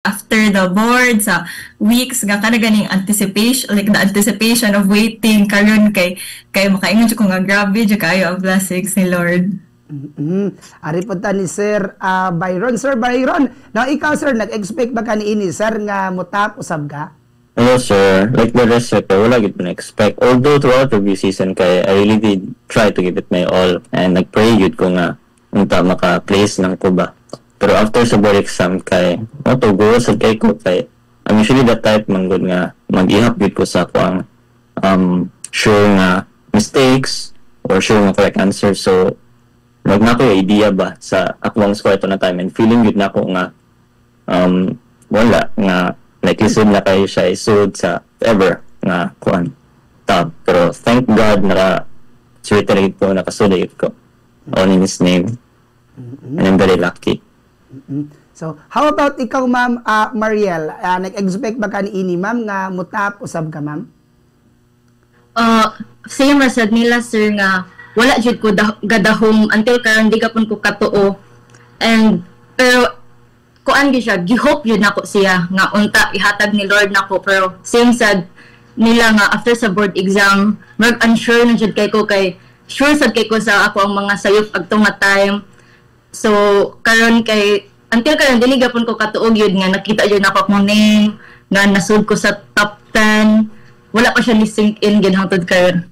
After the board sa weeks nga kana ganing anticipation, like the anticipation of waiting karon kay makaingon jud ko nga grabe jud kayo ang blessings ni Lord. Ari po ta ni Sir Byron. Sir Byron, now ikaw, sir, nag-expect ba ka niini, sir, nga mutap usab ka? Hello, sir. Like the rest, sir, wala gyud ko na-expect. Although throughout review season kay I really did try to give it my all and nag-pray gyud ko nga unta maka-place lang ko ba. Pero after sa board exam kay mo to go sa kay ko kay I'm usually the type man gud nga mag-ihap gyud ko sa kuang sure nga mistakes or sure nga correct answer. So mag na ko yung idea ba sa akong score to na time and feeling gyud nako nga wala nga like lisod na kayo siya isud sa ever nga kuan top, pero thank God naka swerte na ko, nakasud ko all in His name and I'm very lucky. So, how about ikaw, Ma'am Mariel? Nag-expect ba ka niini, ma'am, nga mutap usab ka, ma'am? Same ra sad nila, sir, nga wala jud ko gadahom. Until karon di gapon ko katuo and pero kuan gyud siya, gi-hope yun nako siya nga unta ihatag ni Lord nako. Pero same sad nila nga after sa board exam, mag unsure na jud kay ko, kay sure sad kay ko sa ako ang mga sayop adto nga time. So karon kay until karon dili gapon ko katuog yun nga nakita jud nako akong name nga nasud ko sa top 10. Wala pa siya ni sink in gyud hangtod karon.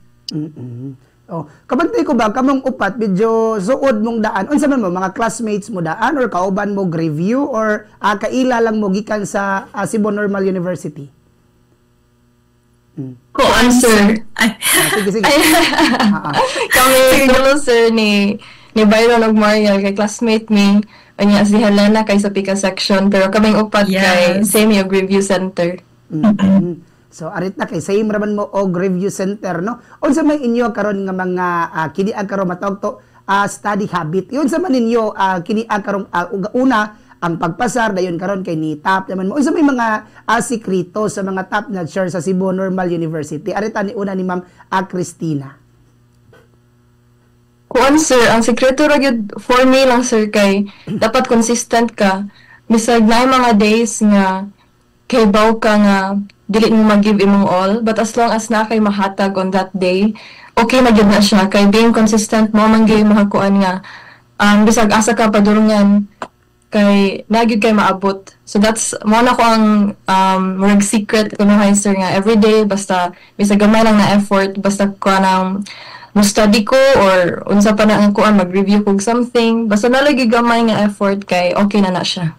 Oh, kabantay ko ba kamong upat medyo suod mong daan? Unsa man mo, mga classmates mo daan or kauban mo review or kaila lang mo gikan sa Cebu Normal University? Ko answer. Ay. Ah, sige sige. Kami tulo, sir, ni Byron ug Mariel kay classmate mi. Unya si Helena kay sa Pika section, pero kaming upat kay same yung review center. So arit na kay same raman mo og review center, no. Unsa may inyo karon nga mga kini ang karon matawag to study habit. Yun sa man ninyo kini ang karon una ang pagpasar, dayon karon kay ni top naman mo. Unsa may mga sikreto sa mga top notcher sa Cebu Normal University? Arita ni una ni Ma'am Christina. Kuan, sir, ang sikreto ra gyud for me lang, sir, kay dapat consistent ka. Bisag naay mga days nga kay baw ka nga dili mo mag-give imong all, but as long as na kay mahatag on that day, okay na gyud na siya. Kay being consistent mo man gyud makakuan nga bisag asa ka padulungan kay na gyud kay maabot. So that's mo na ko ang murag secret kuno sir, nga everyday basta bisag gamay lang na effort, basta ko nang mo study ko or unsa pa na ang kuan, mag-review kog something, basta na lagi gamay nga effort kay okay na na siya.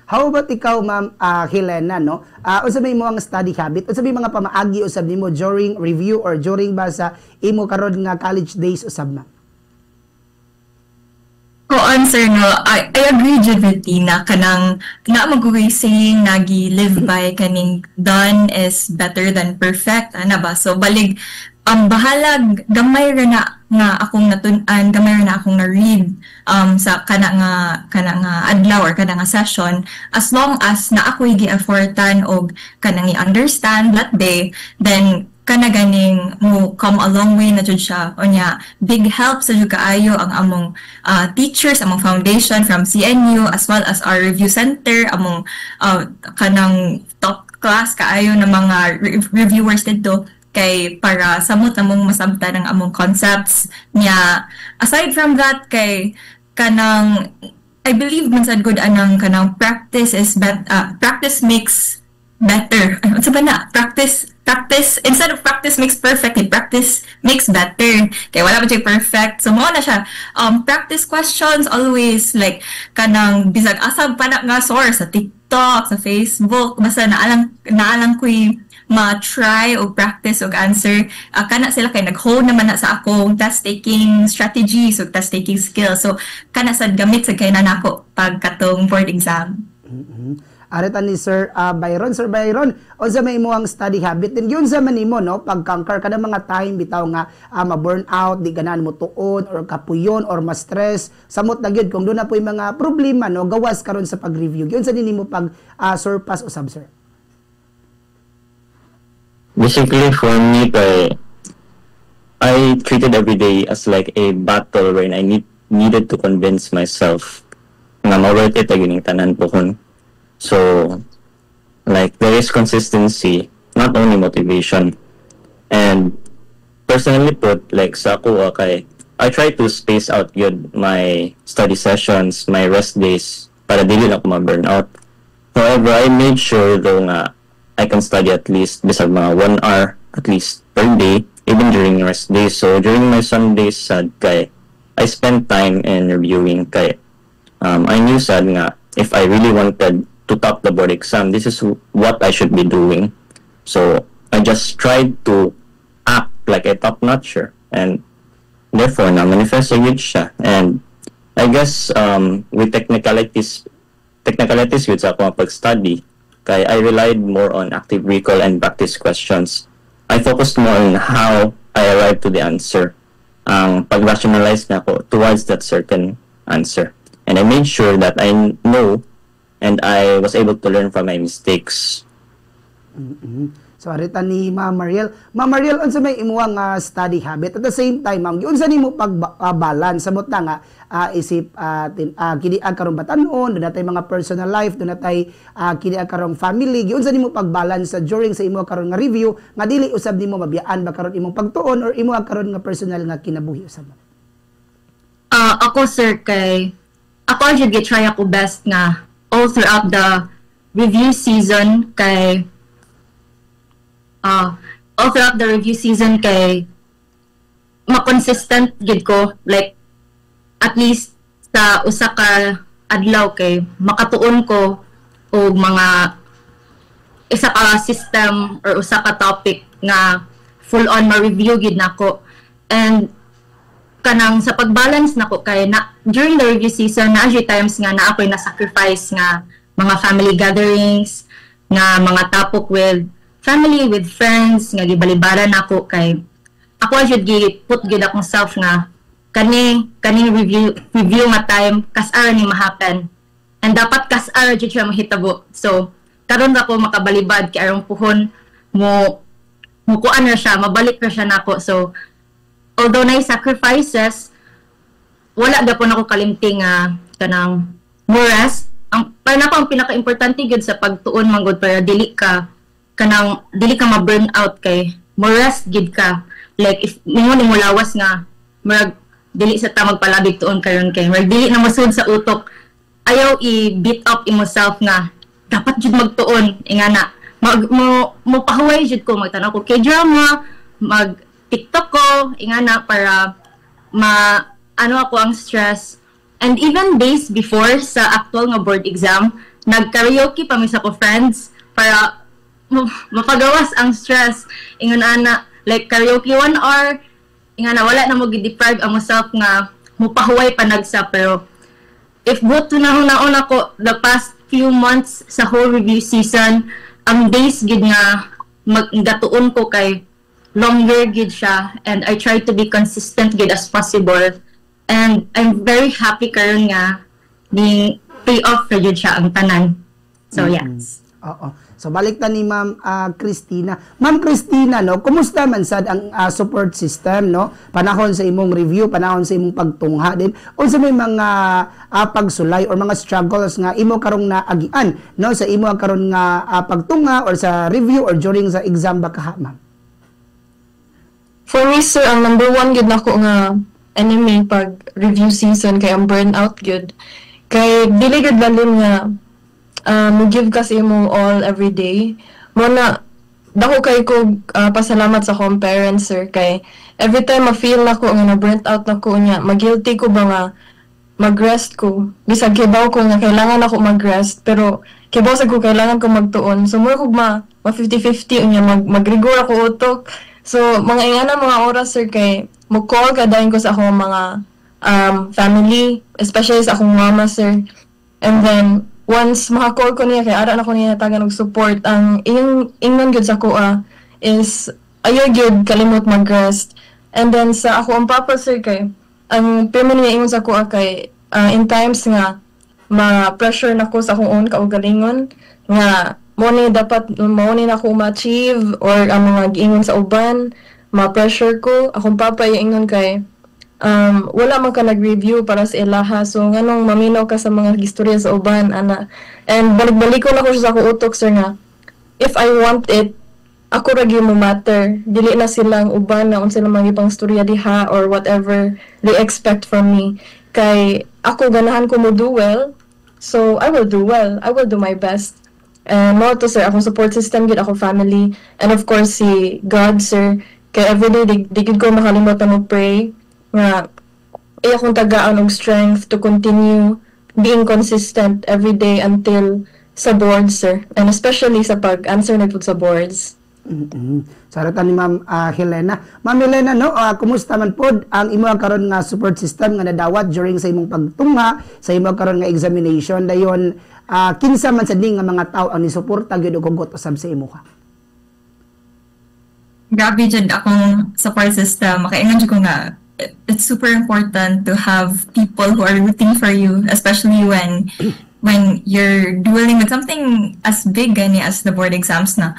How about ikaw, Ma'am Helena, no? Unsa may mo ang study habit? Unsa may mga pamaagi usab nimo during review or during ba sa imo karon nga college days usab, ma'am? Ko answer, no, I agree jud with Tina kanang na magugoy saying nagi live by kaning "Done is better than perfect," ana ba? So balig ang bahalag gamay ra na nga akong natun-an, gamay ra na akong na-read sa kana nga adlaw or kana nga session, as long as na ako'y gi-effortan og kanang i-understand that day, then kana ganing mo come a long way na jud siya. Unya big help sa jud kaayo ang among teachers, among foundation from CNU as well as our review center, among kanang top class kaayo na mga reviewers didto kay para samot namong masabtan ang among concepts niya. Aside from that, kay kanang I believe man sad good anang kanang practice makes better. Ay, unsa ba na? Practice practice instead of "practice makes perfect," eh, "practice makes better." Kay wala pa siya perfect. So mo na siya. Practice questions always, like kanang bisag asa pa na nga source, sa TikTok, sa Facebook, basta naalang ko'y ma-try o practice og answer, kana sila kay nag-hold naman na sa akong test taking strategies o test taking skills. So kana sad gamit sa kay na nako pag katong board exam. Arita ni Sir Byron. Sir Byron, unsa may imo ang study habit din yun sa man nimo, no, pag conquer ka ng mga time bitaw nga ma-burn out, di ganahan mo tuon or kapuyon or ma-stress, samot na gyud kung doon na po yung mga problema, no, gawas karon sa pag-review. Yun sa nimo pag surpass usab, sir? Basically, for me, kay, I treated every day as like a battle wherein I needed to convince myself nga ma-worth it ang tanan po kun. So, like, there is consistency, not only motivation. And personally put, like sa ako kay I try to space out yun my study sessions, my rest days, para dili na ako ma-burn out. However, I made sure though nga I can study at least bisag mga 1 hour at least per day, even during rest days. So during my Sundays sad kay I spend time in reviewing kay I knew sad nga if I really wanted to top the board exam, this is what I should be doing. So I just tried to act like a top notcher and therefore na manifest gyud siya. And I guess with technicalities with sa akong pag-study kay I relied more on active recall and practice questions. I focused more on how I arrived to the answer, ang pag-rationalize nako towards that certain answer, and I made sure that I know and I was able to learn from my mistakes. So arita ni Ma'am Mariel. Ma'am Mariel, unsa may imuha nga study habit? At the same time, ma'am, giunsa nimo pag-balance sa ta nga isip kini ang karong batan-on, duna tay mga personal life, duna tay kini ang karong family. Giunsa nimo pag-balance sa during sa imo karon nga review nga dili usab nimo mabiyaan ba karon imong pagtuon or imo karon nga personal nga kinabuhi usab? Ako, sir, kay ako jud try ako best nga all throughout the review season kay all throughout the review season kay ma-consistent gid ko, like at least sa usa ka adlaw kay makatuon ko og mga isa ka system or usa ka topic nga full on ma-review gid nako. And kanang sa pag-balance nako kay na during the review season na times nga na ako'y na sacrifice nga mga family gatherings, nga mga tapok with family, with friends, nga gibalibaran nako kay ako jud gi put gid akong self nga kani kaning review nga time kas-ara ni ma-happen and dapat kas-ara jud siya mahitabo. So karon ra ko makabalibad kay arong puhon mo mukuan na siya, mabalik na siya nako. So although na sacrifices, wala gapon ako kalimti nga kanang mo rest. Ang para nako, ang pinaka-importante gyud sa pagtuon man gud para dili ka kanang dili ka ma-burn out kay mo rest gid ka. Like if nimo nimo lawas nga murag dili sa ta magpalabig tuon karon kay murag dili na masud sa utok, ayaw i-beat up imo self nga dapat jud magtuon. Ingana mag mo mo pahuway jud ko, magtanaw ko K-drama, mag TikTok ko, ingana para ma ano ako ang stress. And even days before sa actual nga board exam, nag-karaoke pa mi sa ko friends para mapagawas ang stress. Ingon ana, like karaoke 1 hour, ingana wala na mo gi-deprive ang self nga mupahuway pa nagsa. Pero if go to na naon ako the past few months sa whole review season, ang days gid nga maggatuon ko kay longer gid siya and I try to be consistent gid as possible and I'm very happy karon nga ni pay off ra jud siya ang tanan. So yes. Oo. So balik ta ni Ma'am Christina. Ma'am Christina, no, kumusta man sad ang support system, no? Panahon sa imong review, panahon sa imong pagtungha din. Unsa may mga pagsulay or mga struggles nga imo karong naagian, no, sa imo karon nga pagtungha or sa review or during sa exam ba kaha, ma'am? For me, sir, ang number one gyud nako nga enemy pag review season kay ang burnout gyud. Kay dili gyud lalim nga mo give ka sa imong all every day. Mo na dako kay ko pasalamat sa akong parents, sir, kay every time ma-feel nako nga na burnt out na ko niya, ma-guilty ko ba nga mag-rest ko. Bisag kibaw ko nga kailangan ako mag-rest, pero kibaw sa ko kailangan ko magtuon. So mura kog ma 50-50 unya magrigor ako utok. So mga ingana mga oras, sir, kay mo call ka dayon ko sa akong mga family, especially sa akong mama, sir. And then once maka-call ko niya kay ara na ko niya tagan og support, ang iyang ingnon gyud sa akoa is ayaw gyud kalimot mag-rest. And then sa ako ang papa, sir, kay ang pirmi niya ingon sa akoa kay in times nga ma-pressure na ko sa akong own kaugalingon nga mo ni dapat mo ni na ako ma-achieve or ang mga giingon sa uban, ma-pressure ko, akong papa ingon kay Wala man ka nag-review para sa ilaha, so nganong maminaw ka sa mga gistorya sa uban ana? And balik-balikon ako siya sa akong utok, sir, nga if I want it, ako ra gyud mo matter, dili na silang uban na unsa lang mga ipang storya diha or whatever they expect from me, kay ako ganahan ko mo do well, so I will do well, I will do my best. And mao to, sir, akong support system gyud, ako family and of course si God, sir, kay everyday di gyud ko makalimot na mo pray nga iya akong tagaan og strength to continue being consistent every day until sa boards, sir, and especially sa pag-answer na pud sa boards. Saratan ni Ma'am Helena. Ma'am Helena, no, kumusta man pod ang imo karon nga support system nga nadawat during sa imong pagtungha sa imo karon nga examination? Dayon kinsa man sad ni nga mga tao ang nisuporta gyud og hugot usab sa imo ka? Grabe jud akong support system. Makaingon jud ko nga it's super important to have people who are rooting for you, especially when you're dealing with something as big gani as the board exams na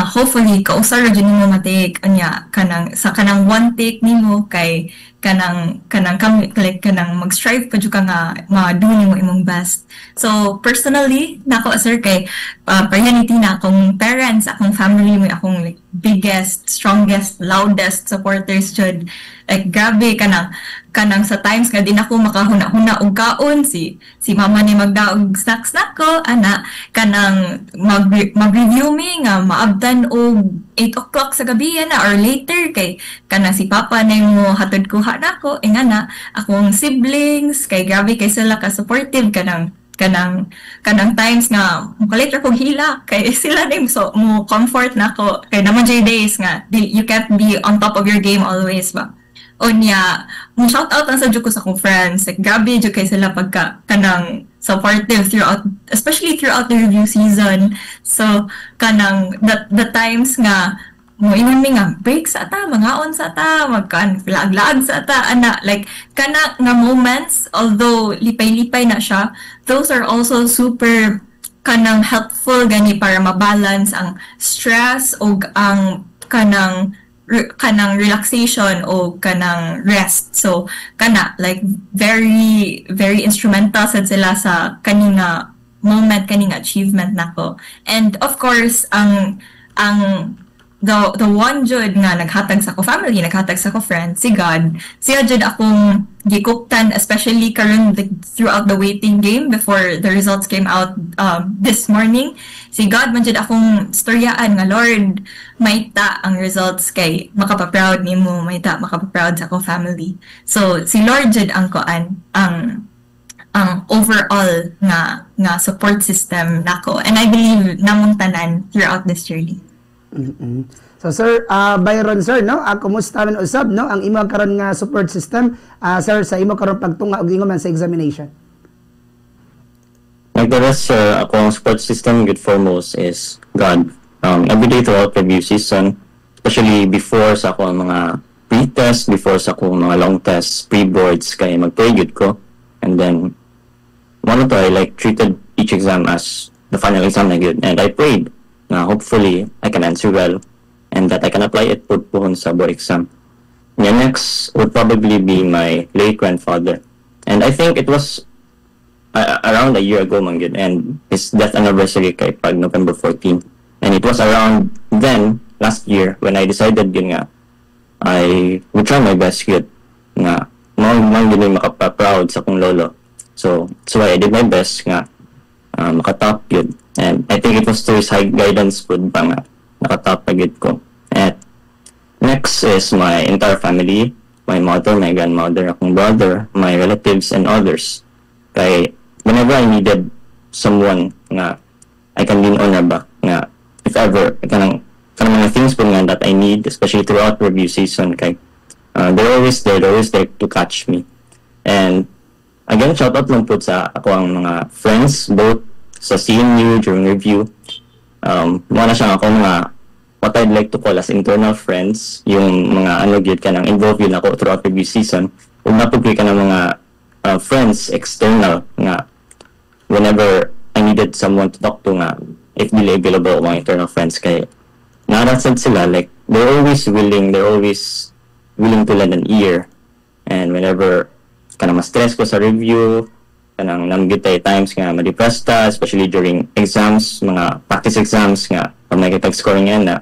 hopefully kausa ra jud nimo ma-take. Unya kanang sa kanang one take nimo kay kanang kami, like kanang mag-strive pa jud ka nga ma-do nimo imong best. So personally nako, sir, kay priority na akong parents, akong family mo akong like biggest, strongest, loudest supporters jud. Like grabe, kanang sa times nga di na ko makahuna-huna og kaon, si mama ni magdaog snacks nako ana. Kanang mag mag-review mi nga maabtan og 8 o'clock sa gabi ana or later kay kanang si papa na mo hatod kuha nako ingana. Akong siblings kay grabe kay sila ka supportive. Kanang times nga mukalit ra kog hila kay sila na so mo comfort nako, kay naman jay days nga you can't be on top of your game always ba. Unya mo shout out ang sa jud ko sa akong friends. Like grabe jud kay sila pagka kanang supportive throughout, especially throughout the review season. So kanang the times nga mo ingon mi nga break sa ta, mangaon sa ta, magkan laag-laag sa ta ana, like kana nga moments, although lipay-lipay na siya, those are also super kanang helpful gani para mabalance ang stress o ang kanang relaxation o kanang rest. So kana like very very instrumental sad sila sa kani nga moment, kani nga achievement nako. And of course ang the one jud nga naghatag sa ko family, naghatag sa ko friends, si God. Siya jud akong gikuptan, especially karon, like, throughout the waiting game before the results came out this morning. Si God man jud akong storyaan nga, "Lord, maita ang results kay makapa-proud nimo, maita makapa-proud sa akong family." So si Lord jud ang koan, ang overall nga support system nako, and I believe namong tanan throughout this journey. So Sir Byron, sir, no, kumusta man usab, no, ang imo karon nga support system, sir, sa imo karon pagtunga og ingon man sa examination? Like the rest, sir, ako ang support system good foremost is God. Every day throughout review season, especially before sa ako ang mga pre-test, before sa akong mga long tests, pre-boards, kay mag-pray gyud ko. And then, one of to, I like treated each exam as the final exam na gyud. And I prayed na hopefully I can answer well and that I can apply it po pohon sa board exam. The next would probably be my late grandfather. And I think it was around a year ago man gyud, and his death anniversary kay pag November 14. And it was around then last year when I decided yun nga I would try my best gyud nga mao gyud yung makapa-proud sa akong lolo. So that's why I did my best nga makatop gyud. And I think it was through his high guidance pud pa nga nakatop pa gyud ko. And next is my entire family, my mother, my grandmother, akong brother, my relatives, and others. Kay whenever I needed someone nga I can lean on na ba, nga if ever, kanang mga things po nga that I need, especially throughout review season, kay they're always there to catch me. And again, shout out lang po sa ako ang mga friends, both sa CMU during review. Mao na siya ako mga what I'd like to call as internal friends, yung mga ano gyud kanang involved yun ako throughout review season. Ug napud ka ng mga friends external nga whenever I needed someone to talk to nga if dili available mga internal friends, kay narasan sila, like they're always willing to lend an ear. And whenever kanang ma-stress ko sa review, kanang naa gyud tay times nga ma-depressed ta, especially during exams, mga practice exams nga pag may kitag scoring yan na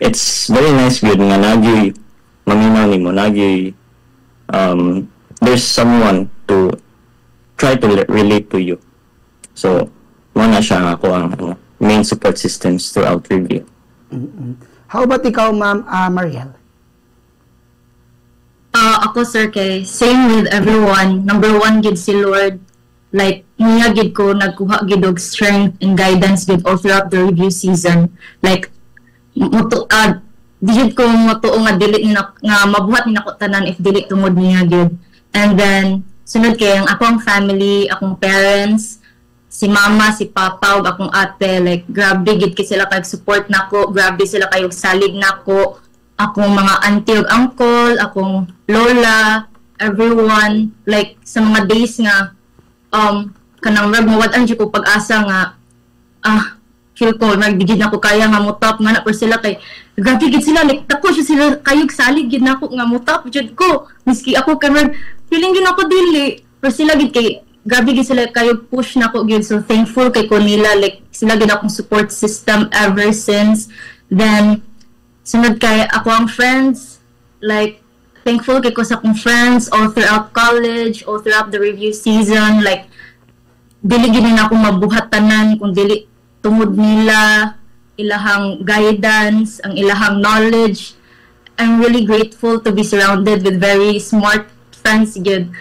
it's very nice gyud nga naa gyoy maminaw nimo, naa gyoy there's someone to try to relate to you. So mao na siya nga ako ang ano, main support systems throughout review. How about ikaw, Ma'am Mariel? Ako, sir, kay same with everyone. Number one gid si Lord. Like niya gid ko nagkuha gid og strength and guidance gid all throughout the review season. Like muto di gid ko motuo nga dili na nga mabuhat ni nako tanan if dili tungod niya gid. And then sunod kay ang akong family, akong parents, si mama, si papa ug akong ate, like grabe gid kay sila kay support nako, grabe sila kayo salig nako, akong mga auntie ug uncle, akong lola, everyone, like sa mga days nga kanang rag mawad-an jud ko pag-asa nga feel ko nag di gid nako kaya nga mo-top nga na, pero sila kay grabe gid sila, like dako siya sila kayog salig gid nako nga mo-top jud ko miski ako kay murag feeling gid nako dili, pero sila gid kay grabe gid sila kayo push nako gid. So thankful kay ko nila, like sila gid akong support system ever since then. Sunod kay ako ang friends, like thankful kay ko sa akong friends all throughout college, all throughout the review season. Like dili gid na ako mabuhat tanan kung dili tungod nila, ilahang guidance, ang ilahang knowledge. I'm really grateful to be surrounded with very smart friends gid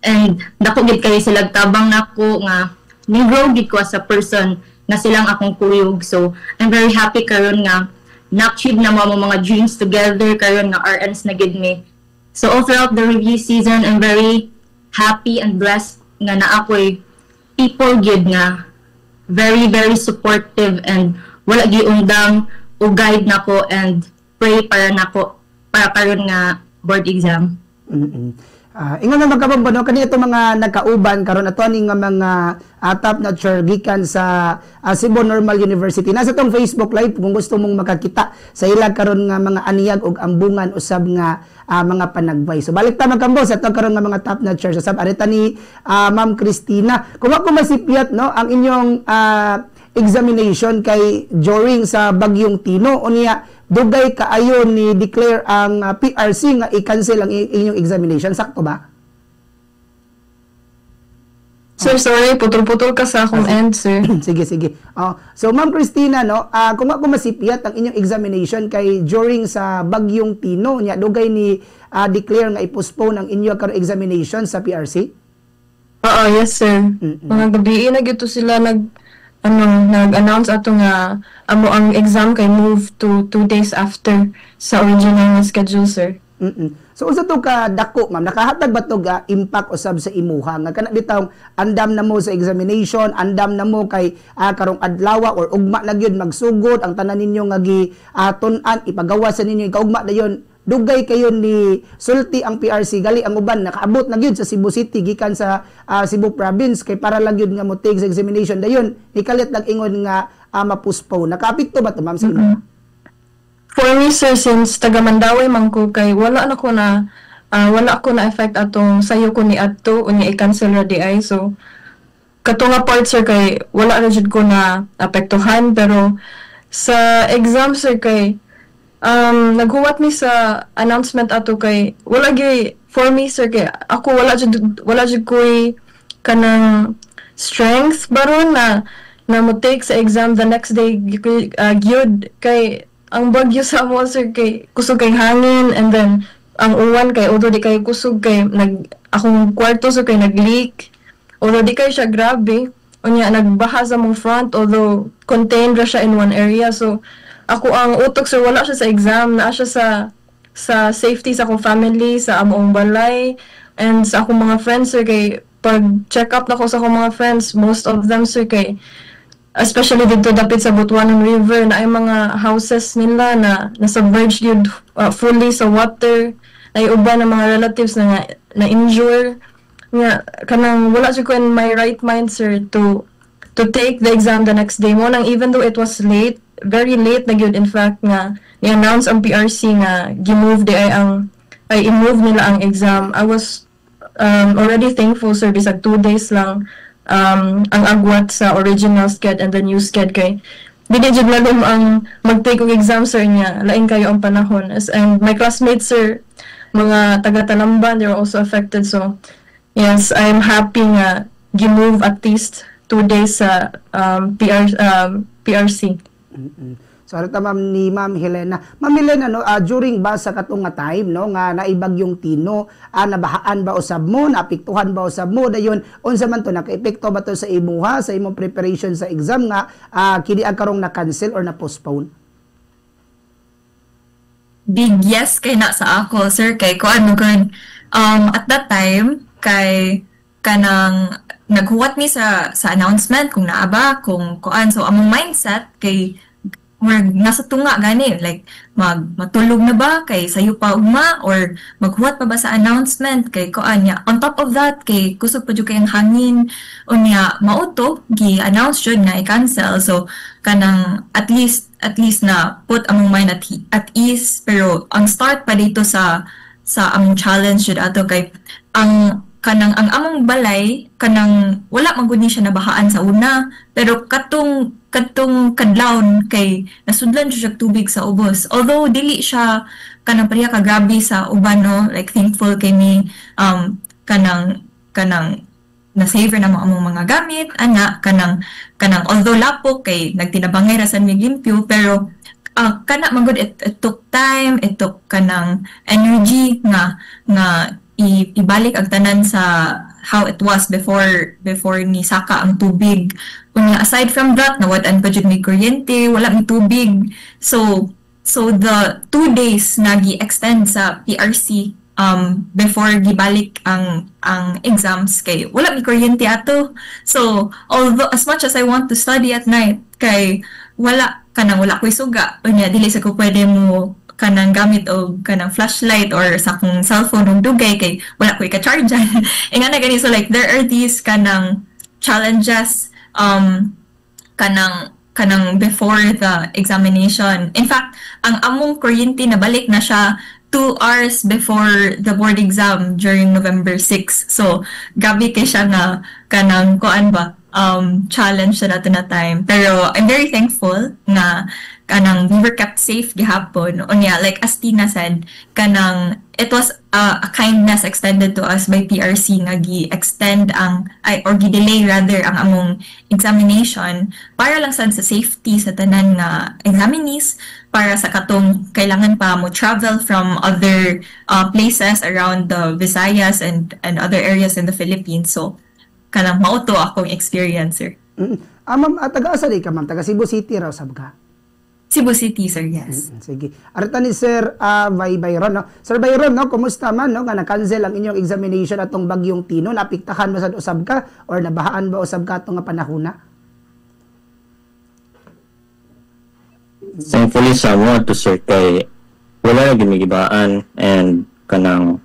and dako gid kayo sila tabang nako nga ni grow gid ko as a person nga silang akong kuyog. So I'm very happy karon nga na-achieve na mo mga dreams together karon nga RNs na gid mi. So all throughout the review season, I'm very happy and blessed nga naa ko'y people gid nga very, very supportive and wala giundang o guide nako and pray para nako para karon nga board exam. Ingon nga magkabombo, no, kani ito mga nagkauban karon ato ani nga mga top notcher gikan sa Cebu Normal University. Nasa tong Facebook Live kung gusto mong makakita sa ila karon nga mga aniyag ug ambungan usab nga mga panagway. So balik ta, magkambo, sa atong karon nga mga top notcher sa sab arita ni Ma'am Christina. Kung ako masipyat, no, ang inyong examination kay during sa bagyong Tino, unya dugay kaayo ni declare ang PRC nga i-cancel ang inyong examination, sakto ba? Sir, sorry, putol-putol ka sa akong end, sir. Sige, sige. Oh, so Ma'am Christina, no, kung ako masipyat, ang inyong examination kay during sa bagyong Tino, nya dugay ni declare nga i-postpone ang inyong karon examination sa PRC? Oo, yes, sir. Mga gabi na gyud to sila nag ano, nag-announce ato nga amo ang exam kay move to 2 days after sa original nga schedule, sir. So unsa to ka dako, ma'am, nakahatag ba to ga impact usab sa imuha nga kana bitawng andam na mo sa examination, andam na mo kay karong adlaw or ugma na gyud magsugod ang tanan ninyo nga gi tun-an ipagawa sa ninyo ikaugma dayon, dugay kayo ni sulti ang PRC, gali ang uban nakaabot na gyud sa Cebu City gikan sa Cebu Province kay para lang gyud nga mo take sa examination, dayon nikalit nag-ingon nga ma-postpone? Nakaapekto ba to, ma'am, sa inyo? For me, sir, since taga Mandaue man ko, kay wala ko na effect atong sayo ko ni adto unya i-cancel ra di ay. So kato nga part, sir, kay wala ra jud ko na apektuhan, pero sa exam, sir, kay naghuwat mi sa announcement ato kay wala gyud for me, sir, kay ako wala jud ko'y kanang strength baron na na mo take sa exam the next day gyud kay ang bagyo sa amo, sir, kay kusog kay hangin and then ang uwan kay although di kay kusog kay nag akong kwarto, sir, kay nag-leak, although di kay siya grabe. Unya nagbaha sa mong front, although contained ra siya in one area. So ako ang utok, sir, wala siya sa exam, naa siya sa safety sa akong family, sa among balay and sa akong mga friends, sir, kay pag check up nako sa akong mga friends, most of them, sir, kay especially dito dapit sa Butuanon River na ay mga houses nila na na submerged yun fully sa water, ay uban ng mga relatives na na injure nga kanang wala jud ko in my right mind, sir, to take the exam the next day. Mo nang even though it was late, very late na gyud in fact nga ni-announce ang PRC nga gi-move di ay ang ay i-move nila ang exam, I was already thankful, sir, bisag 2 days lang ang agwat sa original sched and the new sched, kay dili jud lalim ang mag-take og exam, sir, niya lain kayo ang panahon. And my classmates, sir, mga taga Talamban, they were also affected. So yes, I'm happy nga gi-move at least 2 days sa PRC. So ano ta, ma'am, ni Ma'am Helena. Ma'am Helena, no, during ba sa katong nga time, no, nga naibagyong Tino, nabahaan ba usab mo, naapektuhan ba usab mo dayon? Unsa man to, nakaepekto ba to sa imuha, sa imong preparation sa exam nga kini ang karong na cancel or na postpone? Big yes kay na sa ako, sir, kay kuan mo gud, at that time kay kanang naghuwat mi sa announcement kung naa ba, kung kuan. So among mindset kay we're nasa tunga gani, like matulog na ba kay sayo pa ugma or maghuwat pa ba sa announcement kay kuan niya. On top of that, kay kusog pa jud kay ang hangin. Unya mao to gi-announce jud na i-cancel. So kanang at least na put among mind at ease, pero ang start pa dito sa among challenge jud ato kay ang kanang ang among balay kanang wala man gud ni siya nabahaan sa una, pero katong kadlawon kay nasudlan siya tubig sa ubos, although dili siya kanang pareha ka grabe sa uban, no. Like, thankful kay mi, kanang na-save na mo among mga gamit ana, kanang although lapok kay nagtinabangay ra sad mi limpyo, pero kana man gud, it took time, it took kanang energy nga ibalik ang tanan sa how it was before ni saka ang tubig. Unya aside from that, nawad-an pa jud mi kuryente, wala mi tubig. So the 2 days na gi-extend sa PRC before gibalik ang exams kay wala mi kuryente ato. So although as much as I want to study at night, kay wala, kanang wala ko'y suga. Unya dili sa ko pwede mo kanang gamit og kanang flashlight or sa akong cellphone og dugay kay wala ko'y ka-charge nga na gani. So like there are these kanang challenges kanang before the examination. In fact, ang among kuryente nabalik na siya 2 hours before the board exam during November 6. So, grabe kay siya nga kanang kuan ba, challenge sa nato na time. Pero I'm very thankful nga kanang we were kept safe gihapon. Unya, like as Tina said, kanang it was a kindness extended to us by PRC nga gi-extend ang ay or gi-delay rather ang among examination para lang sad sa safety sa tanan nga examinees, para sa katong kailangan pa mo travel from other places around the Visayas and other areas in the Philippines. So kanang mao to akong experience, sir. Ah, ma'am, taga asa di ka, ma'am? Taga Cebu City raw sab ka? Cebu City, sir, yes. Sige. Arita ni Sir Bay Byron, no? Sir Byron, no, kumusta man, no, nga na-cancel ang inyong examination atong bagyong Tino? Naapektahan ba sad usab ka or nabahaan ba usab ka atong nga panahona? Thankfully sa amo to, sir, kay wala ra gyud gibaan and kanang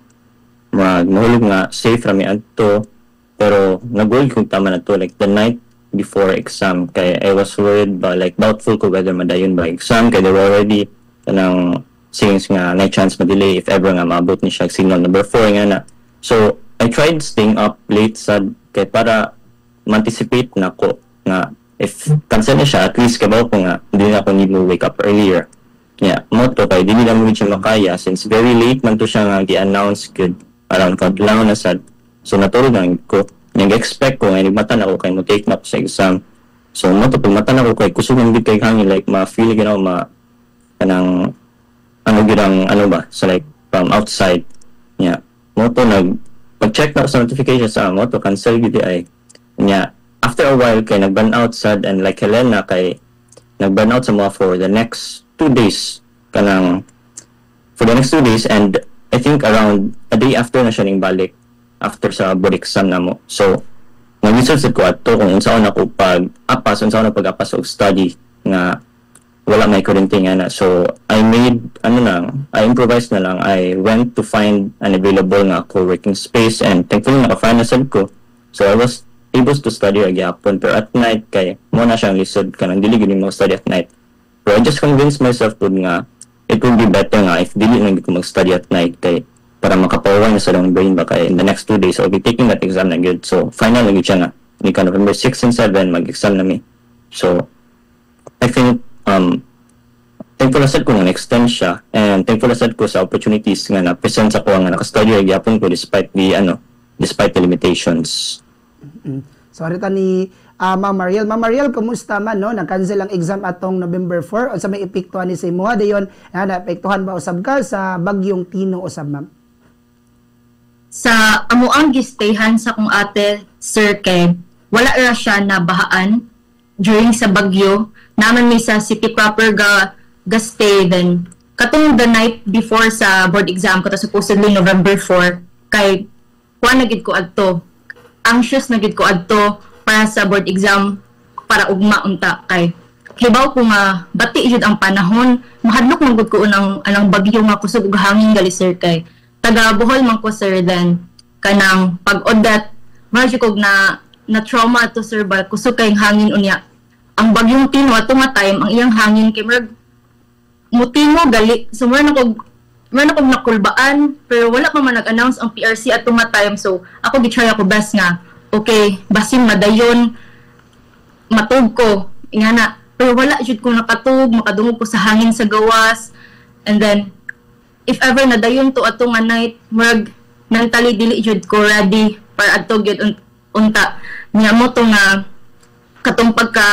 mag mahulog nga safe ra mi adto, pero nag-worry kung tama na to, like the night before exam, kay I was worried ba, like doubtful ko whether madayon ba exam kay there were already kanang sayings nga na chance ma-delay if ever nga maabot ni siya signal number 4 nga na. So I tried staying up late sad kay para ma-anticipate na ko nga if cancel na siya, at least kabaw ko nga hindi na ako need mo wake up earlier. Yeah, mo to kay dili na mo siya makaya since very late man to siya nga gi-announce gud, around kadlaw na sad. So natulog na ko. Nag-expect ko nga mata na ako kay mo take na ako sa exam. So mo to, pag mata na ako kay kusog man gid kay hangin, like ma-feel gid ako ma kanang ano gid ang ano ba, so like from outside. Yeah, mo to nag pag-check na ako sa notification sa mo to cancel gid ay. Nya after a while kay nag-burn out sad, and like Helena, kay nag-burn out sa mga for the next 2 days, kanang for the next 2 days, and I think around a day after na siya ning balik after sa board exam na mo. So nag-research ko ato kung unsaon ako pag apas, unsaon ako pag-apas og study nga wala may kuryente nga na. So I made ano lang, I improvised na lang. I went to find an available nga co-working space and thankfully naka-find na sad ko. So I was able to study gyapon, pero at night kay mo na siyang lisod, kanang dili gyud mo study at night. Pero I just convinced myself pud nga it would be better nga if dili lang ko mag-study at night kay Para makapawa na sa lang brain ba kay in the next 2 days I'll be taking that exam na gyud. So final na gyud siya nga ni ka November 6 and 7 mag-exam na mi. So I think thankful na sad ko nga na-extend siya and thankful na sad ko sa opportunities nga na-present sa ko nga naka-study gyapon ko despite the ano, despite the limitations. Sorry ta ni Ma'am Mariel. Ma'am Mariel, kumusta man, no? Na-cancel ang exam atong November 4. Unsa may epekto ani sa imuha dayon? Na naepektuhan ba usab ka sa bagyong Tino usab, ma'am? Sa amo ang gistayhan sa kong ate, sir, kay wala ra siya na bahaan during sa bagyo. Naman mi sa city proper ga stay. Then katong the night before sa board exam ko, supposedly November 4, kay kuan na gid ko adto, anxious na gid ko adto para sa board exam para ugma unta, kay hibaw ko nga bati jud ang panahon. Mahadlok man gud ko unang anang bagyo nga kusog og hangin gali, sir, kay taga Bohol man ko, sir. Then kanang pag Odette, mura kog na trauma to, sir, ba, kusog kay hangin. Unya ang bagyong Tino ato nga time, ang iyang hangin kay murag mutingo gali, so mura na kog nakulbaan. Pero wala pa man nag-announce ang PRC ato nga time, so ako gi-try ako best nga okay, basin madayon matug ko ingana, pero wala jud ko nakatug, makadungog ko sa hangin sa gawas. And then if ever nadayon to ato nga night, murag mentally dili jud ko ready para adto gyud unta niya mo to nga katong pagka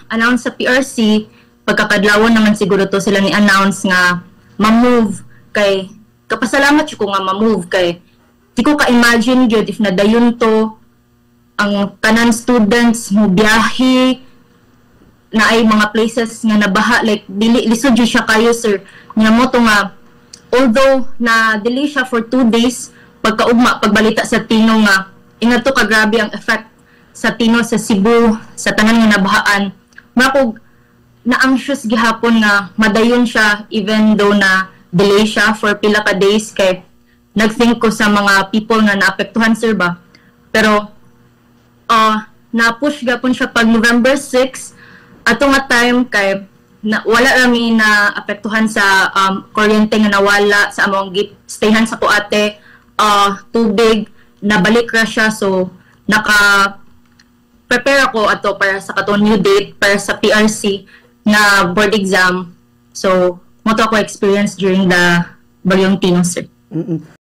announce sa PRC, pagkakadlawon naman siguro to sila ni announce nga ma-move, kay kapasalamat jud ko nga ma-move, kay di ko ka-imagine jud if nadayon to, ang tanan students mo biyahe na ay mga places nga nabaha, like dili lisod jud siya kayo, sir. Nga mo to nga although na delay siya for 2 days, pagkaugma, pagbalita sa Tino nga ingat to kagrabe ang effect sa Tino sa Cebu, sa tanan nga nabahaan, mura na anxious gihapon nga madayon siya even though na delay siya for pila ka days, kay nagthink ko sa mga people nga naapektuhan, sir, ba. Pero na-push gapon siya pag November 6 ato nga time, kay na, wala rami na apektuhan sa kuryente nga nawala sa among stayhan sa ko ate, tubig nabalik ra siya. So naka prepare ako ato para sa katong new date para sa PRC na board exam. So mo to ako experience during the bagyong Tino, sir.